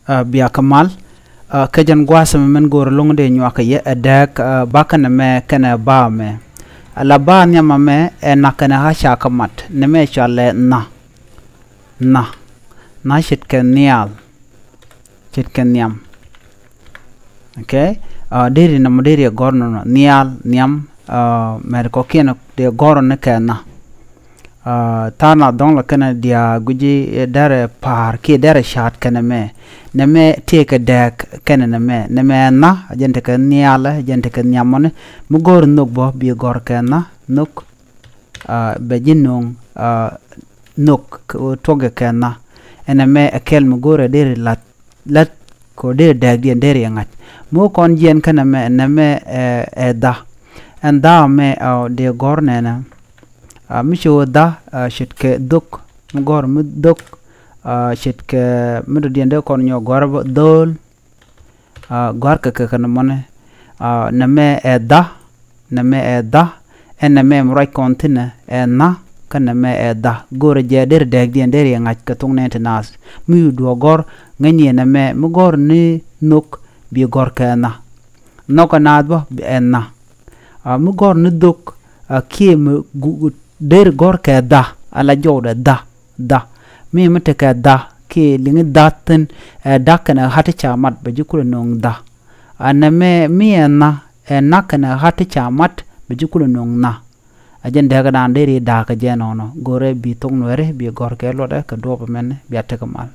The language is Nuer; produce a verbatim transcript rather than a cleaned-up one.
Ɛ, bia kɛ mal. Ɛ, kɛ jɛn gua̱a̱th ɛmɛ min go̱o̱rä lo̱ŋ dee nyuak kɛ yɛ ɛ dääk, ɛ, ba kɛnɛ mɛ kɛnɛ ba mɛ. Ɛ la ba nhiamɛ mɛ ɛ na kɛnɛ ɣä ca kɛ mat. Nɛmɛ cɔalɛ na. Na. Na ce̱tkɛ nhial. Ce̱tkɛ nhiam. Ok. Ɛ, deri nɔmɔ deri ɛ gɔ̱r nɔnɔ. Nhial, nhiam, ɛ, mɛr kɔkiɛn dee gɔ̱r ni kɛ na. Ɛ, tha̱a̱ŋ na dhɔ̱ŋ la kɛnɛ diaal guici, ɛ, derɛ pa̱a̱r kiɛ derɛ ca̱a̱t kɛnɛ mɛ. Nɛmɛ tëëkɛ dääk kɛnɛ nɛmɛ. Nɛmɛ ɛ na, ɛ jɛn tekɛ nhialɛ, ɛ jɛn tekɛ nhiamɔni. Mi gɔ̱r nhök bä, bi gɔ̱r kɛ na, nhök. Ɛ, bɛ ji̱ no̱o̱ŋ, ɛ, nhök kɛ ɣöö tuɔkɛ kɛ na. Ɛn nɛmɛ ɛ kɛl mi go̱o̱rɛ deri la̱th, la̱th kɛ ɣöö deri dääkdiɛn deri ɛ ŋa̱c. Mi wä kɔn jiɛɛn kä nɛmɛ, nɛmɛ ɛ, ɛ dha. Ɛn dha mɛ, ɛ, dee gɔ̱r nɛnɛ. Ɛ, mi ci wä dha, ɛ, ce̱tkɛ dhök, mi gɔ̱r mi dhök, ɛ, ce̱tkɛ mi dɔ̱diɛn dee kɔn nyɔk gɔ̱r bä dho̱o̱l. Ɛ, gɔ̱a̱rkɛ kɛ kɛ nɔmɔni. Ɛ, nɛmɛ ɛ dha, nɛmɛ ɛ dha, ɛn nɛmɛ mi ruac kɔn thi̱nɛ ɛ na, kä nɛmɛ ɛ dha. Go̱o̱rɛ jɛ deri dääkdiɛn deri ɛ ŋa̱c kɛ thok nɛn ti naath. Mi wi̱i̱ duɔ̱ɔ̱k gɔ̱r, ŋäcni ɛ nɛmɛ, mi gɔ̱r ni nhök, bi gɔ̱r kɛ na. Nhɔkɛ naath bä, ɛ na. Ɛ, mi gɔ̱r ni dhök, ɛ, kiɛ mi gu-, gu-, deri gɔ̱r kɛ dha, ala jɔwdɛ dha, dha. Mi mi tekɛ dha, kiɛ liŋi dha thi̱n, ɛ, dha kɛnɛ ɣa̱t ti ca mat, bɛ ji̱ kulɛ no̱o̱ŋ dha. Ɛ nɛmɛ mi ɛ na, ɛ na kɛnɛ ɣa̱t ti ca mat, bɛ ji̱ kulɛ no̱o̱ŋ na. Ɛ jɛn dääkɛ daan deri da̱a̱k kɛ jɛ nɔnɔ. Go̱o̱rɛ bi thok nuɛri, bi gɔ̱r kɛ luɔtdɛ kɛ duɔ̱ɔ̱p ɛmɛn, bia tekɛ mal.